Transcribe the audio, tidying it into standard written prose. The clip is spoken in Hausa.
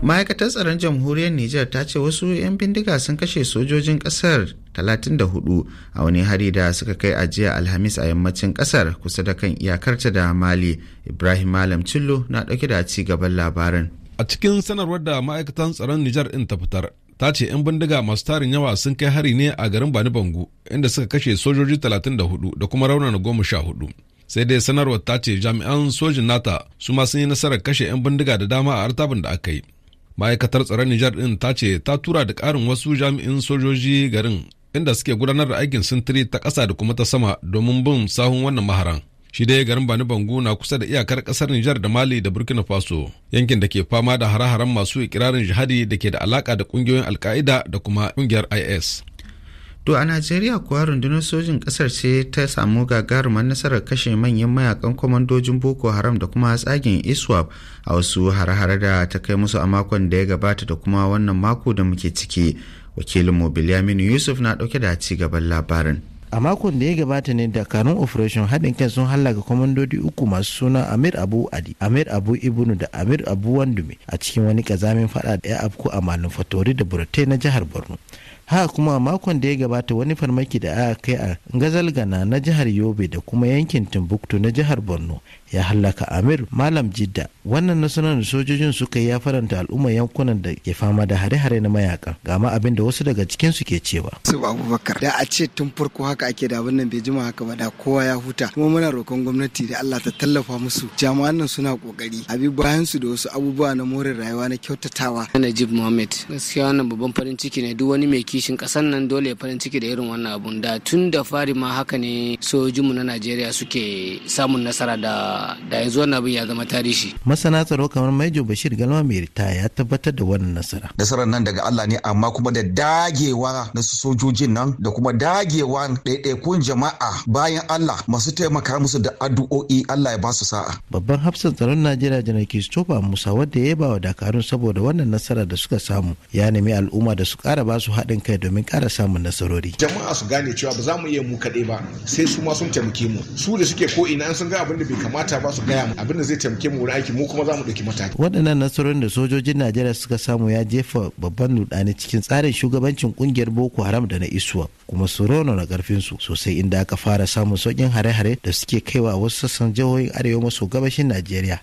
Ma'aikatar tsaron Jamhuriyar Nijar ta ce wasu 'yan bindiga sun kashe sojojin kasar 34 a wani hari da suka kai a jiya Alhamis a yammacin kasar kusa da kan iyakarta da Mali. Ibrahim Malam Cillo na dauke da ci gaban labarin. A cikin sanarwar da ma'aikatan tsaron Nijar din ta fitar, ta ce 'yan bindiga masu tarin yawa sun kai hari ne a garin Bani Bangu, inda suka kashe sojoji 34 da kuma raunana 14. Sai dai sanarwar ta ce jami'an sojin nata su ma sun yi nasarar kashe 'yan bindiga da dama a artabin da aka yi. Ma'aikatar tsaron Nijar din ta ce ta tura da ƙarin wasu jami'in sojoji garin, inda suke gudanar da aikin sintiri ta ƙasa da kuma ta sama domin bin sahun wannan maharan. Shi dai garin Bani Bangu na kusa da iyakar ƙasar Nijar da Mali da Burkina Faso, yankin da ke fama da hare-haren masu ikirarin jihadi da ke da alaka da ƙungiyoyin Alka'ida da kuma ƙungiyar IS. To a Najeriya kuwa, rundunar sojin kasar ce ta samu gagarumar nasarar kashe manyan mayakan kwamandojin Boko Haram da kuma tsagin ISWAP a wasu hare-hare da ta kai musu a makon da ya gabata da kuma wannan mako da muke ciki. Wakilin Bilyaminu Yusuf na dauke da ci gaban labarin. A makon da ya gabata ne dakarun Operation Haɗin Kai sun hallaka kwamandodi uku masu suna Amir Abu Ali, Amir Abu Ibnu da Amir Abu Wandume a cikin wani kazamin fada da ya afku a Malin Fatori da Buratai na jihar Borno. Haka kuma a makon da ya gabata, wani farmaki da aka kai a Gazalgana na jihar Yobe da kuma yankin Timbuktu na jihar Borno ya hallaka Amir Malam Jidda. Wannan nasarar da sojojin suka yi ya faranta al'ummar yankunan da ke fama da hare-hare na mayaka. Ga ma abin da wasu daga cikin su ke cewa. Su Abubakar, da a ce tun farko haka ake, da abin nan bai jima haka ba, da kowa ya huta. Kuma muna roƙon gwamnati da Allah ta tallafa musu. Jami'an nan suna kokari, a bi bayan su da wasu abubuwa na more rayuwa na kyautatawa. Najib Muhammad, gaskiya wannan babban farin ciki ne. Duk wani mai kishin kasan nan dole ya farin ciki da irin wannan abun. Da tun da fari ma haka ne sojojinmu na Najeriya suke samun nasara, da yanzu wannan abin ya zama tarihi. Masana tsaro kamar Maijo Bashir Galma mai ritaya ya tabbatar da wannan nasara. Nasarar nan daga Allah ne, amma kuma da dagewa na su sojojin nan da kuma dagewa ɗaiɗaikun jama'a bayan Allah masu taimaka musu da addu'o'i, Allah ya ba su sa'a. Babban hafsan tsaron Najeriya, Janar Christopher Musa, wanda ya yaba wa dakarun saboda wannan nasara da suka samu, ya nemi al'umma da su ƙara ba su haɗin kai domin ƙara samun nasarori. Jama'a su gane cewa ba za mu iya mu kaɗai ba, sai su ma sun taimake mu. Su da suke ko ina, sun ga abin da bai kamata ba, su gaya mu abin da zai taimake mu wurin aiki, mu kuma za mu ɗauki mataki. Waɗannan nasarorin da sojojin Najeriya suka samu ya jefa babban rudani cikin tsarin shugabancin kungiyar Boko Haram da na ISWAP, kuma su na karfin su sosai, inda aka fara samun sauƙin hare-hare da suke kaiwa wasu sassan jihohin arewa maso gabashin Najeriya.